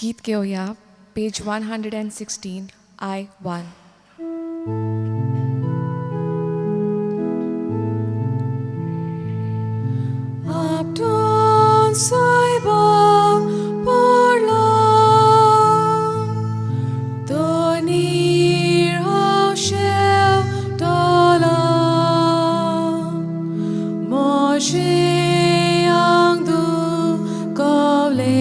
गीत घेवया पेज 116 I 1. आपटून सायबाक पडला तो नीर हांव शेवटला म्हजें आंग दुखवलें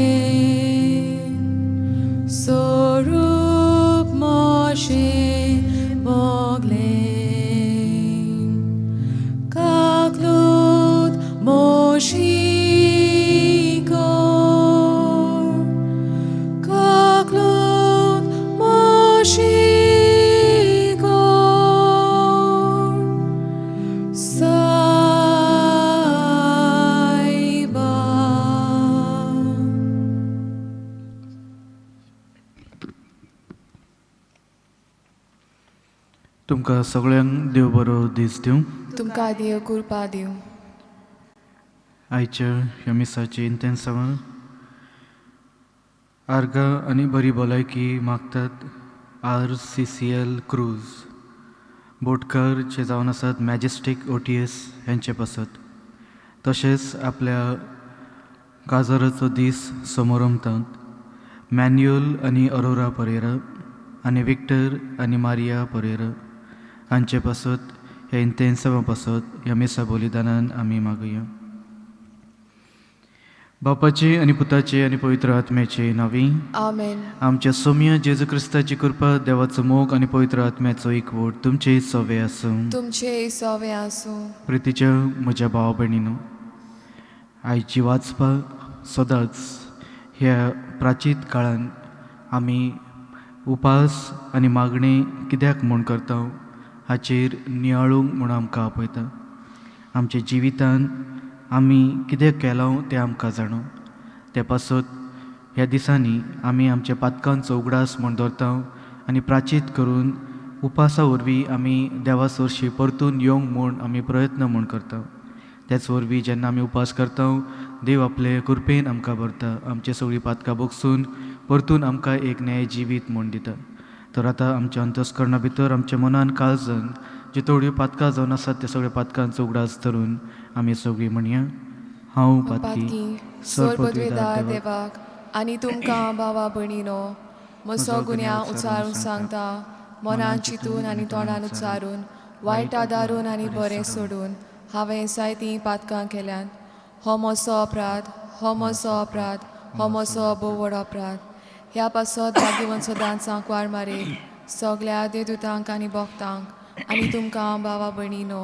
स्वरूप म्हजें भोगलें काकलूत म्हजी कर काकलूत म्हजी कर सायबा. तुमकां सगळ्यांक देव बरो दीस दिवं. तुमकां देव कृपा दिवं. आयच्या ह्या मिसाची इंतेन्सांवां आर्गां आनी बरी भलायकी मागतात RCCL cruise बोटकर जे जावन आसात मॅजेस्टीक OTS हेंचे पासत, तशेंच आपल्या काजाराचो दीस समोरमतात मॅन्युअल आनी अरोरा परेरा आनी विक्टर आनी मारिया परेरा हांचे पासत ह्या इंतेन्सांवा पासत ह्या मिसा बलिदानान आमी मागुया. बापाचे आनी पुताचे आनी पवित्र आत्म्याचे नांवी. आमेन. आमच्या सोम्या जेजू क्रिस्ताची कृपा, देवाचो मोग आनी पवित्र आत्म्याचो एकवट तुमचे सवे आसूं. तुमचे सोवे आसूं. प्रितीच्या म्हज्या भाव भयणीनो, आयची वाचपाक सदांच ह्या प्राचीत काळान आमी उपास आनी मागणें कित्याक म्हूण करता हाचेर नियाळूंक म्हूण आमकां आपयता. आमच्या जिवितान आमी कितें केलां तें आमकां जाणो. ते पासत ह्या दिसांनी आमी आमच्या पातकांचो उगडास म्हूण दवरता आनी प्राचीत करून उपासा वरवीं आमी देवा सरशी परतून येवंक म्हूण आमी प्रयत्न म्हूण करता. त्याच वरवीं जेन्ना आमी उपास करता, देव आपले कृपेन आमकां भरता, आमचे सगळीं पातकां भोगसून परतून आमकां एक न्याय जिवीत म्हूण दिता. तर आतां आमच्या अंतस्करणा भितर, आमच्या मनान काळजान जी थोड्यो पातकां जावन आसात त्या सगळ्या पातकांचो उगडास धरून आमी सगळीं म्हणया, हांव पातकी पातकी सर्वपदवेदार देवाक आनी तुमकां भावा भयणीनो म्हजो गुन्यांव उचारून सांगता. मनान चिंतून आनी तोंडान उच्चारून, वायट आदारून आनी बरें सोडून हांवें जायतीं पातकां केल्यात. हो म्हजो अपराध, हो म्हजो अपराध, हो म्हजो भोव व्हड अपराध. ह्या पासत भाग्यवंत सदांच सांकवार मारे, सगळ्या देवदूतांक आनी भक्तांक आनी तुमकां भावा भयणीनो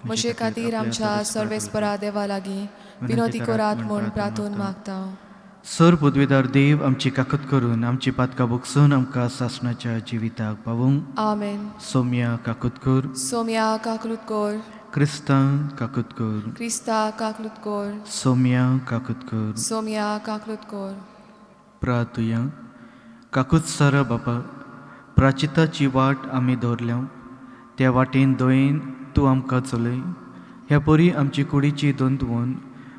म्हजे खातीर आमच्या सर्वेस्परा देवा लागीं विनोती करात म्हूण प्रार्थून मागता. सर पदवेदार देव आमची काकत करून आमची पातकां भोगसून आमकां सासणाच्या जिविताक पावूंक. आमेन. सोम्या काकत कर. सोम्या काकलूत कर. क्रिस्ता काकत कर. क्रिस्ता काकलूत कर. सोम्या काकत कर. सोम्या काकलूत कर. प्रातुया. काकूत सारा बापा, प्राचिताची वाट आमी दवरल्या, त्या वाटेन दयेन तूं आमकां चलय. ह्या परी आमची कुडीची दंतवून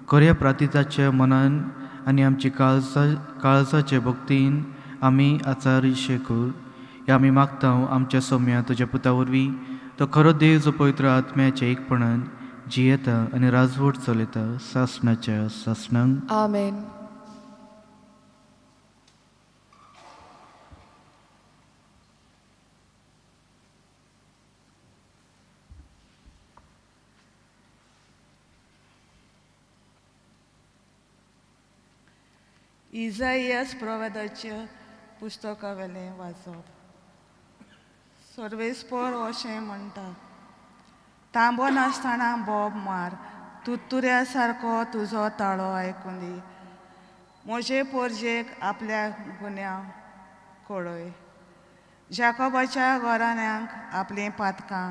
खऱ्या प्रातिताच्या मनान आनी आमची काळजाचे भक्तीन आमी आचारशे कर. ह्या आमी मागता आमच्या सोम्या तुज्या पुता वरवीं, तो खरो देव जो पवित्र आत्म्याच्या एकपणान जियेता आनी राजवट चलयता सासणाच्या सासणांक. आमेन. इजाइयास प्रवादाच्या पुस्तकावेलें वाचप. सर्वेस्पर अशें म्हणटा, तांबो नासतना बोब मार, तुत्तुऱ्या सारको तुजो ताळो आयकूं दी. म्हजे पोरजेक आपल्या गुन्यांव कळय, जाकोबाच्या घराण्यांक आपलीं पातकां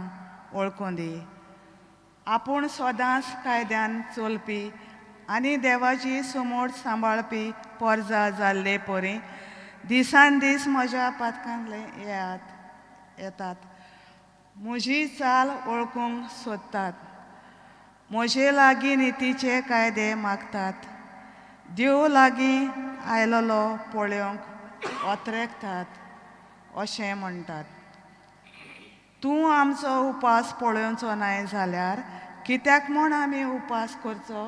वळखूं दी. आपूण सदांच कायद्यान चलपी आनी देवाची सुमोड सांबाळपी पोरजा जाल्ले परी दिसान दीस म्हज्या पातकांतले येतात, म्हजी चाल वळखूंक सोदतात, म्हजे लागीं नितीचे कायदे मागतात. देव लागीं आयलोलो पळोवंक ओतरेकतात अशें म्हणटात. तूं आमचो उपास पळोवचो नाय जाल्यार कित्याक म्हूण आमी उपास करचो?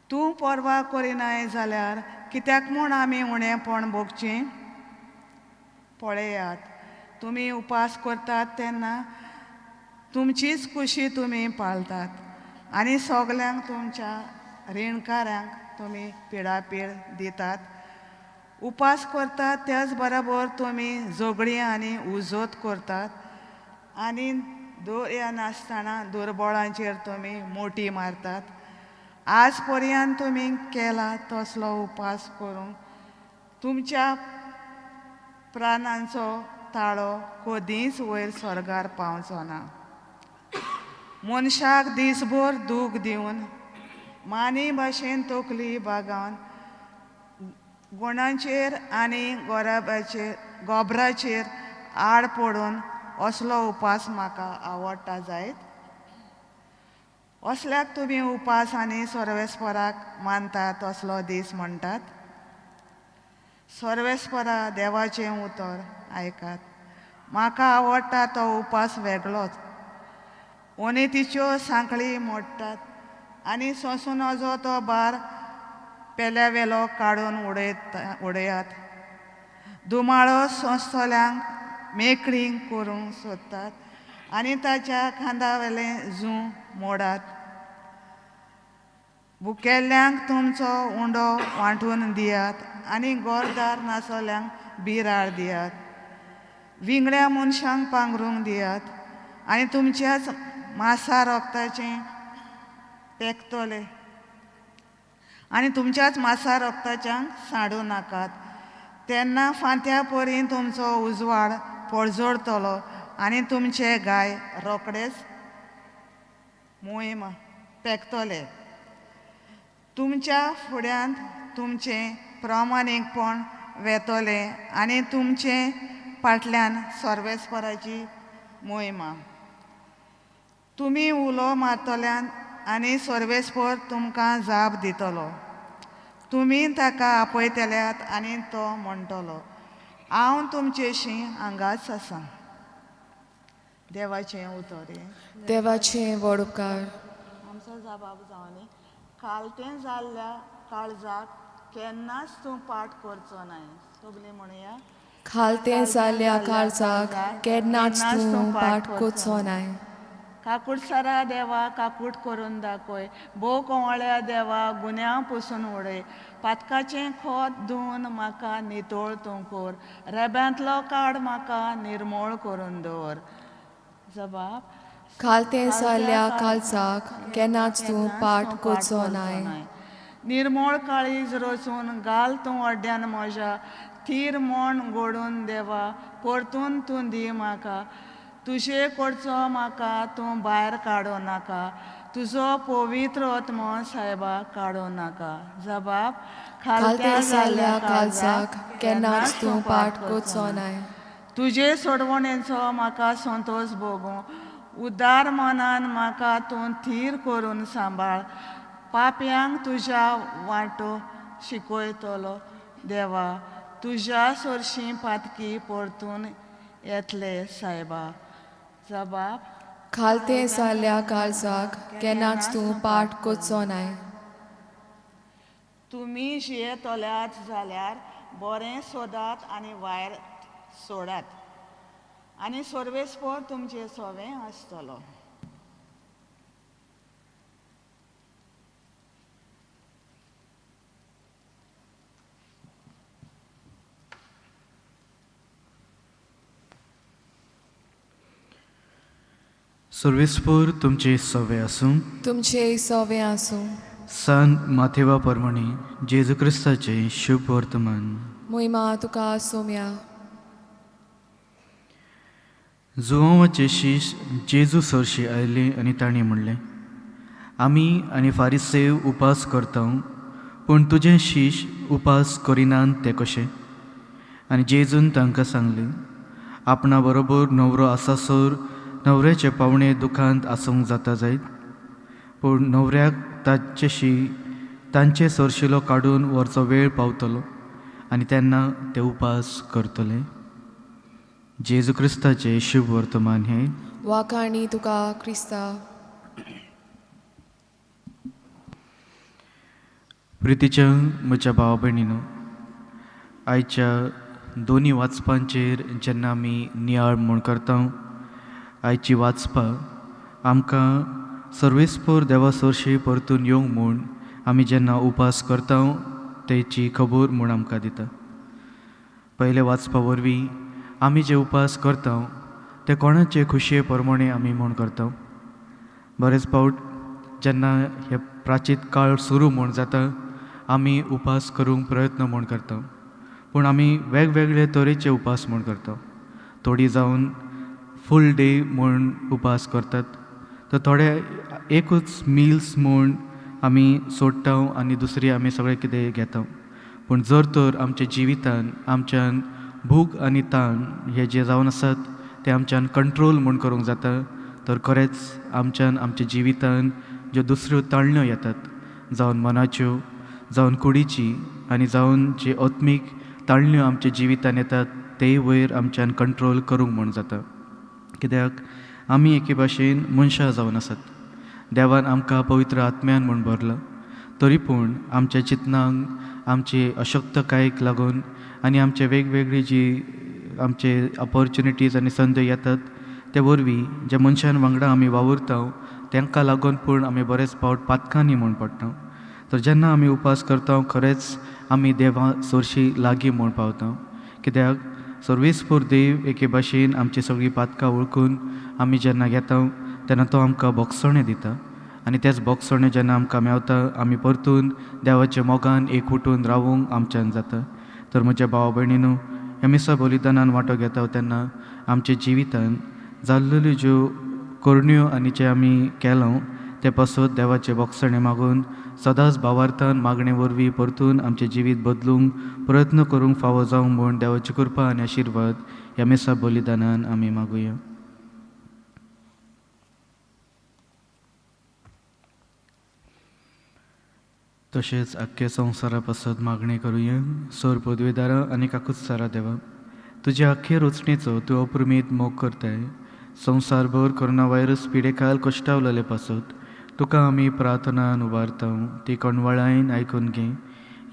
तूं पर्वा करिनाय जाल्यार कित्याक म्हूण आमी उणेपण भोगचें? पळयात, तुमी उपास करतात तेन्ना तुमचीच खुशी तुमी पाळतात आनी सगल्यांक तुमच्या रिणकारांक तुमी पिडापीड दितात. उपास करतात त्याच बराबर तुमी झगडीं आनी उजोत करतात आनी दर्या नासतना दुर्बळांचेर तुमी मोटी मारतात. आज पर्यंत तुमी केला तसलो उपास करूंक तुमच्या प्राणांचो ताळो कदींच वयर स्वर्गार पावचो ना. मनशाक दिसभर दूख दिवन मानी भाशेन तकली बागान गुणांचेर आनी गोराबाचेर गोबराचेर आड पडून असलो उपास म्हाका आवडटा जायत. असल्याक तुमी उपास आनी सर्वेस्पराक मानतात असलो दीस म्हणटात. सर्वेस्परा देवाचें उतर आयकात. म्हाका आवडटा तो उपास वेगळोच. ओनेतीच्यो सांखळी मोडटात आनी सोंसूं नजो तो भार पेल्या वेलो काडून उडयात. दुमाळो सोंसतल्यांक मेकळी करूंक सोदतात आनी ताच्या खांदावेलें जूं मोडात. भुकेल्ल्यांक तुमचो उंडो वांटून दियात आनी गोरदार नासल्यांक बिराड दियात. विंगड्या मनशांक पांगरूंक दियात आनी तुमच्याच मासा रोगताचें पेकतले आनी तुमच्याच मासा रोगताच्यांक सांडूं नाकात. तेन्ना फांत्या परी तुमचो उजवाड पळजोडतलो आनी तुमचे गाय रोखडेच मोहीम पेकतले. तुमच्या फुड्यांत तुमचें प्रामाणीकपण वेतलें आनी तुमचें फाटल्यान सर्वेस्पराची मोहिमा. तुमी उलो मारतल्यान आनी सर्वेस्पर तुमकां जाप दितलो. तुमी ताका आपयतल्यात आनी तो म्हणटलो, हांव तुमचेशी हांगाच आसा. देवाचें उतर हें. देवाचें व्हड उपकार. आमचो जबाब जावनी कालतें जाल्ल्या काळजाक केन्नाच तूं पाठ करचो नाय. सगलीं म्हणया. खालतें जाल्ल्या काळजाक केन्नाच तूं पाठ करचो नाय. काकुटसरा देवा काकूट करून दाखय, भोव कोवळ्या देवा गुन्यांव पुसून उडय, पातकाचें खोत धुवन म्हाका नितळ तूं कर, रेब्यांतलो काड म्हाका निर्मोळ करून दवर. जबाब. खालतें जाल्ल्या काळजाक केन्नाच तूं पाठ करचो नाय. निर्मोळ काळीज रचून घाल तूं अड्ड्यान म्हज्या, थीर मन गोडून देवा परतून तूं दी म्हाका. तुजे कडचो म्हाका तूं भायर काडूं नाका, तुजो पवित्र आत्मो सायबा काडूं नाका. जबाब. खालतें जाल्ल्या काळजाक केन्नाच तूं पाठ करचो नाय. तुजे सोडवणेचो म्हाका संतोश भोगूं, उदार मनान म्हाका तूं थीर करून सांबाळ. पापयांक तुज्या वांटो शिकयतलो देवा, तुज्या सरशीं पातकी परतून येतले सायबा. जबाब. खालतें जाल्ल्या काळजाक केन्नाच तूं पाठ करचो नाय. तुमी जियेतल्यात जाल्यार बरें सोदात आनी वायर सोडात आनी सर्वेस्पर तुमचें सोवें आसतलो. सर्वेस्पर तुमचे सवे आसूं. तुमचे सोवें आसूं. सान माथेवा परमणी जेजू क्रिस्ताचें शुभ वर्तमान. मोहिमा तुका सोम्या. जुवांवाचे शीश जेजू सरशी आयले आनी तांणी म्हणलें, आमी आनी फारिसेव उपास करता, पूण तुजें शीश उपास करिनात ते कशें? आनी जेजून तांकां सांगलें, आपणा बरोबर न्हवरो आसासर न्हवऱ्याचे पावणे दुखांत आसूंक जाता जायत, पूण न्हवऱ्याक ताचेशी तांचे सरशिलो काडून व्हरचो वेळ पावतलो आनी तेन्ना ते उपास करतले. जेजू क्रिस्ताचें शुभ वर्तमान हें. वाखाणी तुका क्रिस्ता. प्रितीच्या म्हज्या भावा भयणीनो, आयच्या दोनी वाचपांचेर जेन्ना आमी नियाळ म्हूण करता, आयची वाचपां आमकां सर्वेस्पोर देवा सरशी परतून येवंक म्हूण आमी जेन्ना उपास करता तेची खबर म्हूण आमकां दिता. पयले वाचपा वरवीं आमी जे उपास करता ते कोणाचे खुशये प्रमाणे आमी म्हूण करता. बरेच फावट जेन्ना हे प्राचीत काळ सुरू म्हूण जाता आमी उपास करूंक प्रयत्न म्हूण करता, पूण आमी वेगवेगळे तरेचे उपास म्हूण करता. थोडी जावन फूल डे म्हूण उपास करतात, तर थोडे एकूच मिल्स म्हूण आमी सोडटा आनी दुसरी आमी सगळें कितें घेता. पूण जर तर आमच्या जिवितान आमच्यान भूक आनी ताण हे जे जावन आसात ते आमच्यान कंट्रोल म्हूण करूंक जाता, तर खरेंच आमच्यान आमच्या जिवितान ज्यो दुसऱ्यो ताळण्यो येतात, जावन मनाच्यो, जावन कुडीची आनी जावन जे आत्मीक ताळण्यो आमच्या जिवितान येतात तेय वयर आमच्यान कंट्रोल करूंक म्हूण जाता. कित्याक आमी एके भाशेन मनशां जावन आसात. देवान आमकां पवित्र आत्म्यान म्हूण भरला, तरी पूण आमच्या चिंतनांक, आमचे अशक्तकायेक लागून आनी आमचे वेगवेगळी जी आमचे ऑपोर्चुनिटीज आनी संदी येतात ते वरवीं ज्या मनशान वांगडा आमी वावुरता तांकां लागून पूण आमी बरेच फावट पातकांनी म्हूण पडटा. तर जेन्ना आमी उपास करता खरेंच आमी देवा सरशी लागीं म्हूण पावता. कित्याक सर्वेस्पोर देव एके भाशेन आमची सगळीं पातकां वळखून आमी जेन्ना घेता तेन्ना तो आमकां बोगसणें दिता आनी तेच बोगसणें जेन्ना आमकां मेवता आमी परतून देवाच्या मोगान एकवटून रावूंक आमच्यान जाता. तर म्हज्या भावा भयणीनू, ह्या मिसा बलिदानान वांटो घेता तेन्ना आमच्या जिवितान जाल्लेल्यो ज्यो करण्यो आनी जे आमी केलां ते पासत देवाचें बोगसणें मागून सदांच भावार्थान मागणे वरवीं परतून आमचें जिवीत बदलूंक प्रयत्न करूंक फावो जावंक म्हूण देवाची कृपा आनी आशिर्वाद ह्या मिसा बलिदानान आमी मागुया. तशेंच आख्खे संवसारा पासत मागणी करुया. सोर पदवेदारा आनी काकुत्सारा देवा, तुज्या आख्खे रचणेचो तूं अपुर्मेद मोग करताय. संवसारभर कोरोना व्हायरस पिडेखाल कश्टावलेले पासत तुका आमी प्रार्थनान उबारता, ती कणवळायन आयकून घे.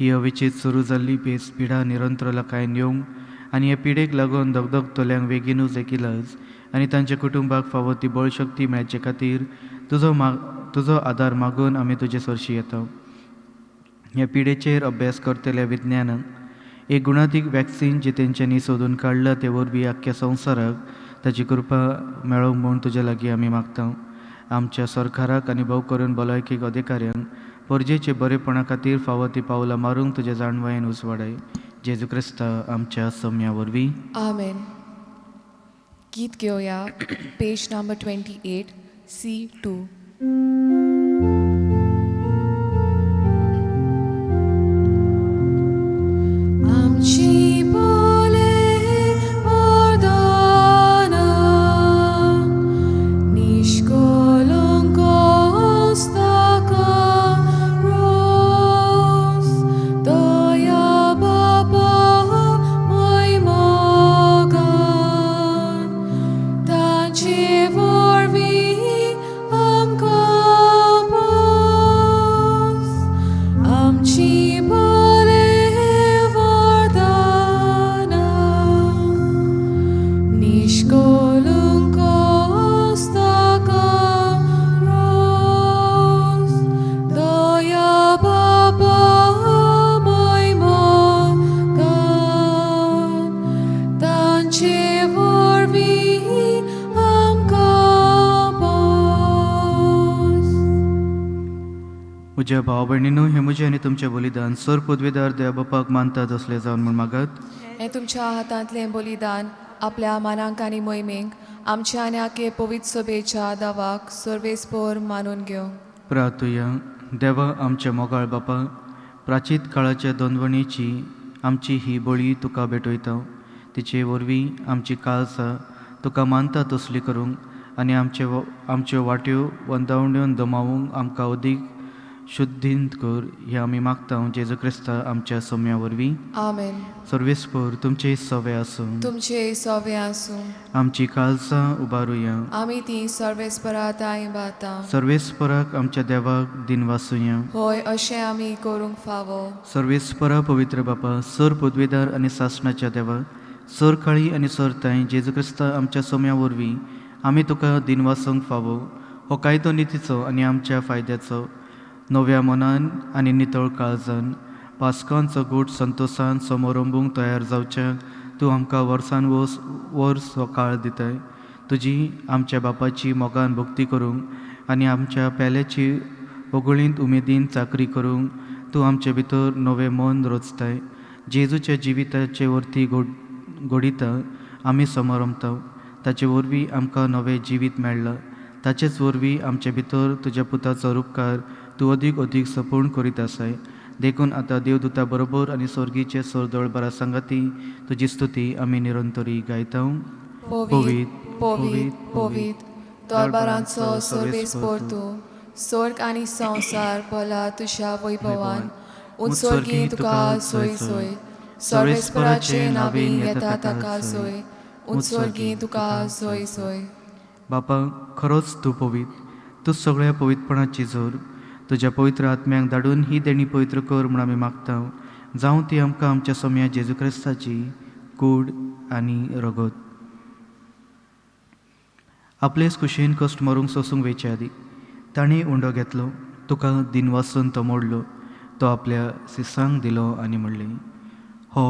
ही अवेचीत सुरू जाल्ली पेस पिडा निरंतर लाकायन येवंक आनी हे पिडेक लागून दगदगतल्यांक बेगीनूच एकिलाज आनी तांच्या कुटुंबाक फावो ती बळशक्ती मेळचे खातीर तुजो आदार मागून आमी तुजे सरशी येता. ह्या पिडेचेर अभ्यास करतल्या विज्ञानाक एक गुणातीक वॅक्सीन जी तेंच्यांनी सोदून काडलां ते वरवीं आख्ख्या संवसाराक ताची कृपा मेळोवंक म्हूण तुज्या लागीं आमी मागता. आमच्या सरकाराक आनी भोव करून भलायकी अधिकाऱ्यांक परजेचे बरेपणा खातीर फावो ती पावलां मारूंक तुज्या जाणवायेन उजवाडाय. जेजू क्रिस्ता आमच्या सम्या वरवीं. आमेन. गीत घेवया पेज नंबर 28 C2. आमची बोले वरदाना निष्कलंक ताका रोस दया बाबा मोय मोगान ताचे वरवीं आमकां पोस. आमची बोले वरदाना निष्कलंक ताका रोस दया बाबा मोय मोगान तांचे वरवीं आमकां पोस. म्हज्या भाव भयणीनू, हें म्हजें आनी तुमचें बलिदान सर पदवेदार देवा बापाक मानता तसलें जावन म्हूण मागात. हें तुमच्या हातांतलें बलिदान आपल्या मानांक आनी मोहिमेक आमच्या आनी आखे पवित्र सभेच्या दावाक सर्वेस्पोर मानून घेवं. प्रार्थुया. देवा आमच्या मोगाळ बापा, प्राचीत काळाच्या दोंदवणीची आमची ही बळी तुका भेटयता. तिचे वरवीं आमची काळजां तुका मानता तसली करूंक आनी आमच्यो वाट्यो वंदावण्यो दमावूंक आमकां अदीक शुद्धींत कर हें आमी मागता जेजू क्रिस्ता आमच्या सोम्या वरवीं. आमेन. सर्वेस्पर तुमचे सवे आसूं. तुमचे सोवे आसूं. आमची काळजां उबारुया. आमी ती सर्वेस्परा ताई बाता. सर्वेस्पराक आमच्या देवाक दिनवासुया. होय, अशें आमी करूंक फावो. सर्वेस्परा पवित्र बापा, सर पदवेदार आनी सासणाच्या देवा, सर काळी आनी सर ताई जेजू क्रिस्ता आमच्या सोम्या वरवीं आमी तुका दिनवासूंक फावो हो कायदो नितीचो आनी आमच्या फायद्याचो. नव्या मनान आनी नितळ काळजान पास्कांचो गोट संतोसान समोरंबूंक तयार जावच्याक तूं आमकां वर्सान वर्स वर्स हो काळ दिताय. तुजी आमच्या बापाची मोगान भक्ती करूंक आनी आमच्या पेल्याची ओगळींत उमेदीन चाकरी करूंक तूं आमचे भितर नवें मन रचताय. जेजूच्या जिविताचे वरती गोडिता आमी समरमता. ताचे वरवीं आमकां नवें जिवीत मेळ्ळां. ताचेच वरवीं आमचे भितर तुज्या पुताचो रुपकार तूं अदीक अदीक सपूर्ण करीत आसाय. देखून आतां देवदूता बरोबर आनी स्वर्गीचे सरदळ बरा सांगाती तुजी स्तुती आमी निरंतरी गायता. पवीत पवीत पवीत दरबारांचो सर्वेस्पर तूं, स्वर्ग आनी संवसार भरला तुज्या वैभवान. उत्सर्गी तुका सोय सोय, सर्वेस्पराचे नावीन येता ताका सोय, उत्सर्गी तुका सोय सोय. बापा, खरोच तूं पवीत, तूं सगळ्या पवित्रपणाची जोर. तुज्या पवित्र आत्म्याक धाडून ही देणी पवित्र कर म्हूण आमी मागता. जावं ती आमकां आमच्या सोम्या जेजू क्रिस्ताची कूड आनी रगत. आपलेच कुशीन कश्ट मरूंक सोसूंक वेचे आदी ताणें उंडो घेतलो, तुका दिनवासून तो मोडलो, तो आपल्या सिसांक दिलो आनी म्हणलें, हो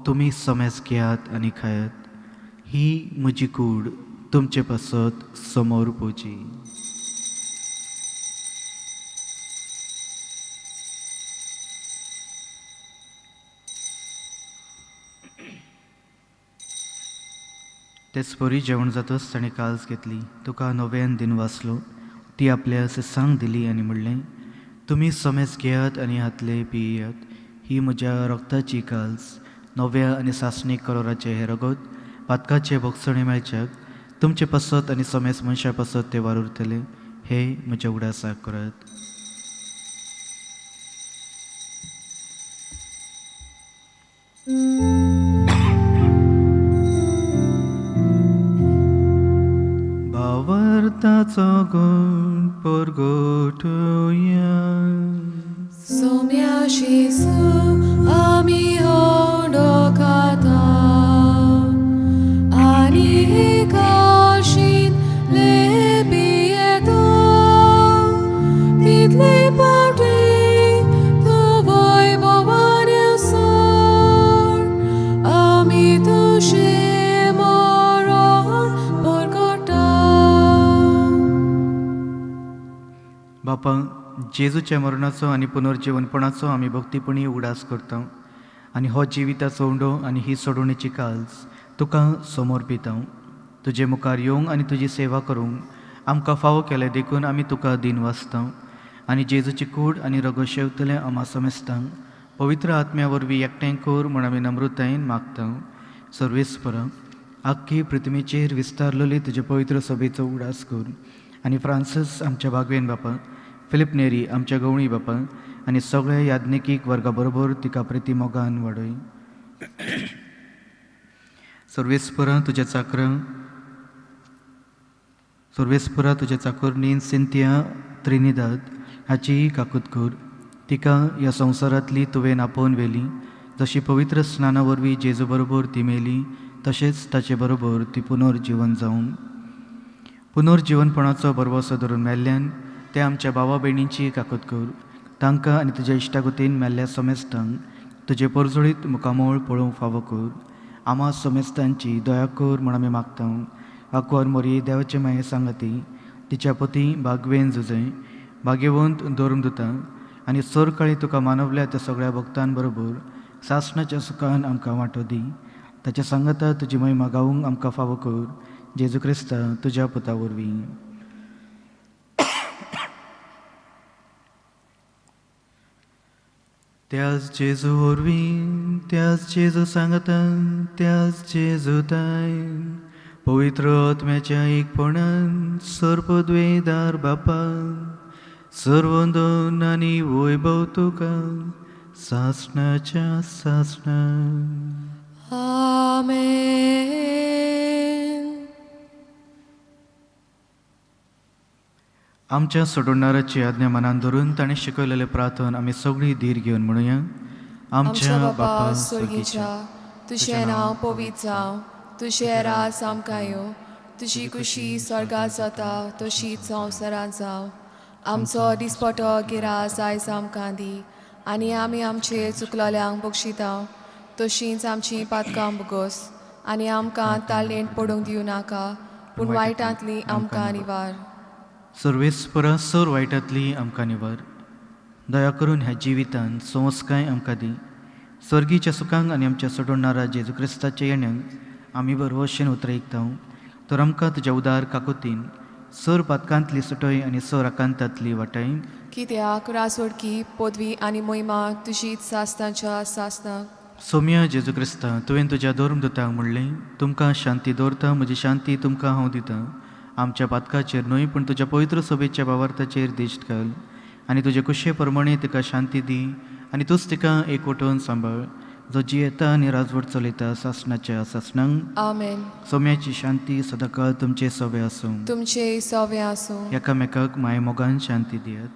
तुमी समेज घेयात आनी खायात, ही म्हजी कूड तुमचे पासत समोर पोवची. तेच परी जेवण जातच ताणें काल्स घेतली, तुका नव्यान दिन वाचलो, ती आपल्या सिसांक दिली आनी म्हणलें, तुमी समेज घेयात आनी हातले पियात, ही म्हज्या रक्ताची काल्स, नव्या आनी सासणीक करोराचें हें रगत पातकाचे भोगसणे मेळच्याक तुमचे पासत आनी समेज मनशां पासत ते वारुरतले, हे म्हज्या उगडासाक करात. भावार्थाचो गुण परगटुया. सोम्या जेजू आमी होडो खाता आनी काशीन लेपियेता, तितले पावटी तूं वैभवान सोड, आमी तुजें मरण परगटा. बापा, जेजूच्या मरणाचो आनी पुनर्जीवनपणाचो आमी भक्तीपणी उगडास करता आनी हो जिविताचो उंडो आनी ही सोडवणेची काल्स तुका समर्पिता. तुजे मुखार येवंक आनी तुजी सेवा करूंक आमकां फावो केलें देखून आमी तुका दिन वाचता आनी जेजूची कूड आनी रगत शेवतले आमा समेस्तांक पवित्र आत्म्या वरवीं एकठांय कर म्हूण आमी नम्रतायेन मागता. सर्वेस्परा, आख्खी पृथ्वीचेर विस्तारलेली तुजे पवित्र सभेचो उगडास कर आनी फ्रांसीस आमच्या बागवेन बापा, फिलीप नेरी आमच्या गवळी बापा आनी सगळ्या याज्ञिकीक वर्गा बरोबर तिका प्रिती मोगान वाडय. सर्वेस्परा तुज्या चाकरां सर्वेस्परा तुज्या चाकोरणीन सिंतिया त्रिनिदाद हाचीय काकूत कर. तिका ह्या संवसारांतली तुवें आपोवन व्हेली, जशी पवित्र स्नाना वरवीं जेजू बरोबर ती मेली तशेंच ताचे बरोबर ती पुनर्जिवन जावन पुनर्जिवनपणाचो भरवसो धरून मेल्ल्यान ते आमच्या भावा भयणींची काकूत कर. तांकां आनी तुज्या इश्टागतीन मेल्ल्या समेस्तांक तुजे परजळीत मुखामळ पळोवंक फावो कर. आमा समेस्तांची दया कर म्हूण आमी मागता. आकवार मोरी देवाचे माये सांगाती तिच्या पती बागवेन जुजय भाग्यवंत धर्मदुता आनी सरकाळी तुका मानवल्या त्या सगळ्या भक्तां बरोबर सासणाच्या सुखान आमकां वांटो दी. ताच्या सांगाता तुजी महिमा गावूंक आमकां फावो कर. जेजू क्रिस्ता तुज्या पुता वरवीं. त्याच जेजू वरवीं, त्याच जेजू सांगाता, त्याच जेजू ताय पवित्र आत्म्याच्या एकपणान सर्पद्वेदार बापा सर्वंदन आनी वैभव तुका सासणाच्या सासणा. आमेन. आमच्या सोडणाराची आज्ञा मनान धरून ताणें शिकयलेलें प्रार्थन आमी सगळीं धीर घेवन म्हणुया. आमच्या बापा स्वर्गीच्या, तुजें नांव पवित्र जावं, तुजें राज आमकां येवं, तुजी कुशी स्वर्गात जाता तशीच संवसारांत जावं. आमचो दिसपटो गिरास आयज आमकां दी आनी आमी आमचे चुकलोल्यांक बक्षिता तशींच आमची पातकां भोगोस आनी आमकां ताळेंत पडूंक दिवं नाका, पूण वायटांतली आमकां निवार. सर्वेस्परा सर वायटांतली आमकां निवार. दया करून ह्या जिवितान संस्काय आमकां दी. स्वर्गीच्या सुखांक आनी आमच्या सोडणारा जेजू क्रिस्ताच्या येण्याक आमी बरवशेन उतरयता, तर आमकां तुज्या उदार काकुतीन सर पातकांतली सुटय आनी सर आकांतांतली वाटाय. कित्याक रासवडकी पदवी आनी मोहिमा तुजीच सासनाच्या सासनाक. सोम्या जेजू क्रिस्ता, तुवें तुज्या धर्मदूतांक म्हणलें, तुमकां शांती दवरता, म्हजी शांती तुमकां हांव दितां. आमच्या पातकाचेर न्हय पूण तुज्या पवित्र सभेच्या भावार्थाचेर दिश्ट घाल आनी तुजे कुशे प्रमाणे तिका शांती दी आनी तूंच तिका एकवटून सांबाळ, जो जियेता आनी राजवट चलयता सासणाच्या सासणांक. आमेन. सोम्याची शांती सदांकाळ तुमचे सवे आसूं. तुमचे सवे आसूं. एकामेकाक मायमोगान शांती दियात.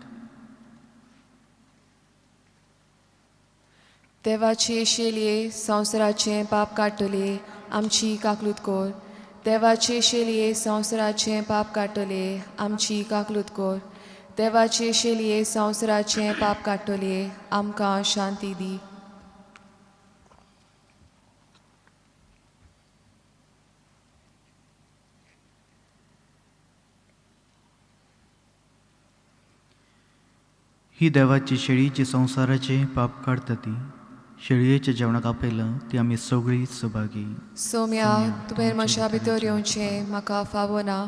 देवाचे शेलये संवसाराचें पाप काडटले, आमची काकलूत कोर. देवाचे शेलये संवसाराचें पाप काडटले, आमची काकलूत कोर. देवाचे शेलये संवसाराचें पाप काडटले, आमकां शांती दी. ही देवाची शेळी जी संवसाराचें पाप काडटा ती शेळयेच्या जेवणाक आपयलां ती आमी सगळीं सभागी. सोम्या, तुवें म्हज्या भितर येवचें म्हाका फावो ना,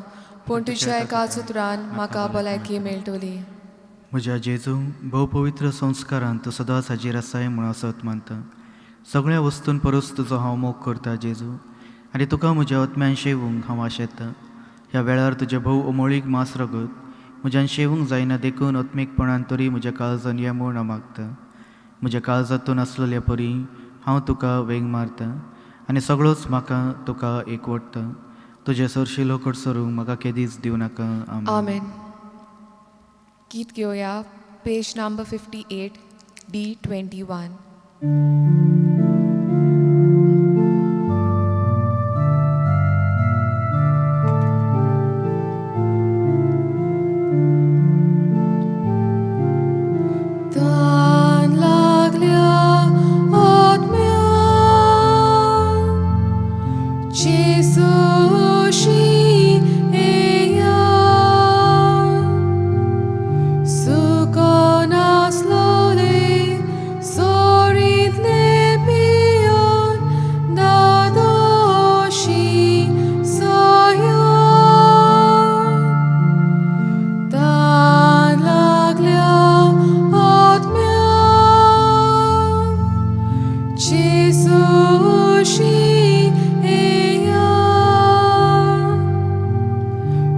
पूण तुज्या एका सुत्रान म्हाका भलायकी मेळटली. म्हज्या जेजू, भोव पवित्र संस्कारान तूं सदांच हाजीर आसाय म्हूण असत मानता. सगळ्या वस्तून परस तुजो हांव मोग करता जेजू, आनी तुका म्हज्या आत्म्यान शेवूंक हांव आशेतां. ह्या वेळार तुजें भोव अमोळीक मांस रगत म्हज्यान शेवूंक जायना, देखून आत्मीकपणान तरी म्हज्या काळजान ये म्हूण हांव मागता. म्हज्या काळजांतून आसलेल्या परी हांव तुका वेंग मारता आनी सगळोच म्हाका तुका एकवटता. तुजें सरशिलो कडसरूंक म्हाका केदीच दिवं नाका. आमेन. आमेन. गीत घेवया, पेज नंबर 58, D 21. तान लागल्या आत्म्याक जेजूशी येया, सुकोन आसलोले सोरींतले पियोन दादोशी सया. तान लागल्या आत्म्याक जेजूशी येया,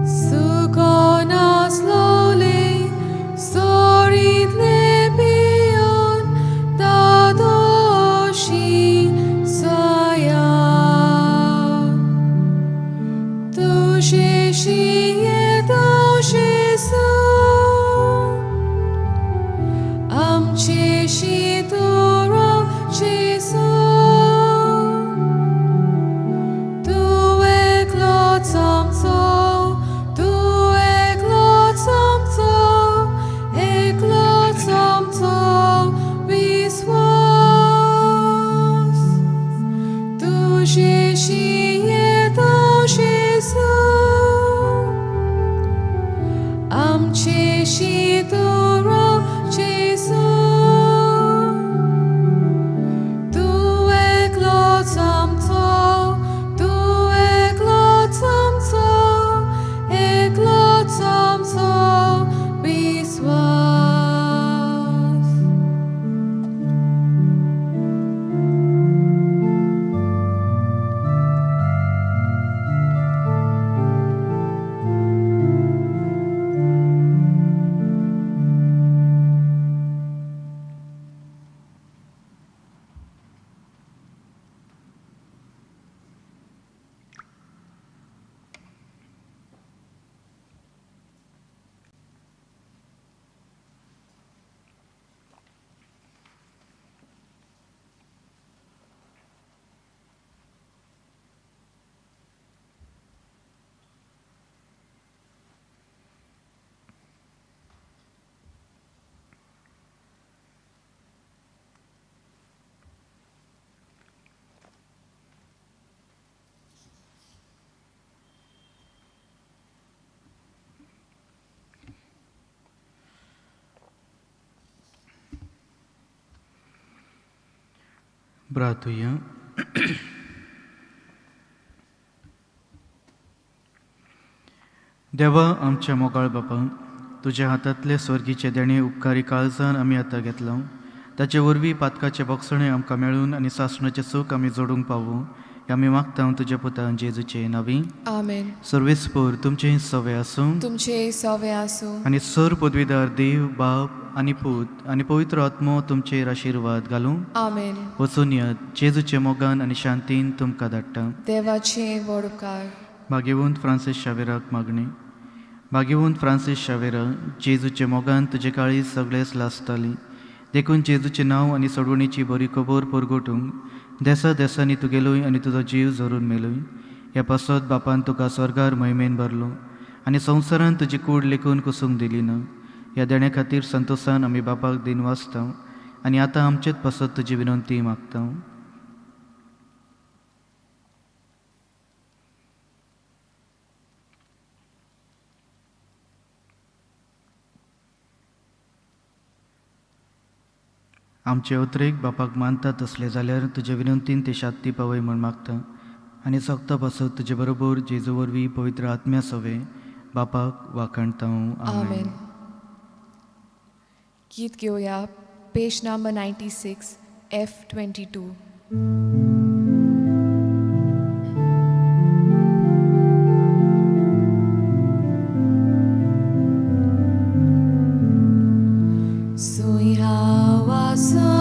सुकोन आसलोले सोरींतले पियोन दादोशी सया. तुजेशी येता जेजू, आमचेशी तूं राव जेजू, तूं एकलोच आमचो, तूं एकलोच आमचो, एकलोच आमचो विस्वास. तुजेशी येता जेजू, आमचेशी तूं राव जेजू. प्रार्थुया. देवा आमच्या मोगाळ बापा, तुज्या हातांतले स्वर्गीचे देणे उपकारी काळजान आमी आतां घेतला, ताचे वरवीं पातकाचे बोगसणे आमकां मेळून आनी सासणाचें सूख आमी जोडूंक पावूं हें आमी मागता तुज्या पुता जेजूचे नांवी. आमेन. सर्वेस्पोर तुमचें सवे आसूं. तुमचे सवे आसूं. आनी सर पदवीदार देव बाप आनी पूत आनी पवित्र आत्मो तुमचेर आशिर्वाद घालूं. आमेन. वचून येत, जेजूचे मोगान आनी शांतीन तुमकां धाडटा. देवाचे व्हड उपकार. भाग्यवंत फ्रांसीस शावेराक मागणी. भाग्यवंत फ्रांसीस शावेरा, जेजूचे मोगान तुजे काळीज सगळेच लासताली, देखून जेजूचें नांव आनी सोडवणीची बरी खबर परगटूंक देसा देसांनी तूं गेलोय आनी तुजो जीव झरून मेलोय. ह्या पासत बापान तुका स्वर्गार महिमेन भरलो आनी संवसारान तुजी कूड लेखून कुसूंक दिली ना. ह्या देण्या खातीर संतोसान आमी बापाक दिन वाचता आनी आतां आमचेच पासत तुजी विनंती मागता. आमचे उतरेक बापाक मानता तसलें जाल्यार तुजे विनंतीन ते शांती पावय म्हूण मागता आनी सोगता पासत तुजे बरोबर जेजू वरवीं पवित्र आत्म्या सवे बापाक वाखाणता. आमेन. गीत घेवया, पेज नंबर 96, F 22. सुय हांव आसा.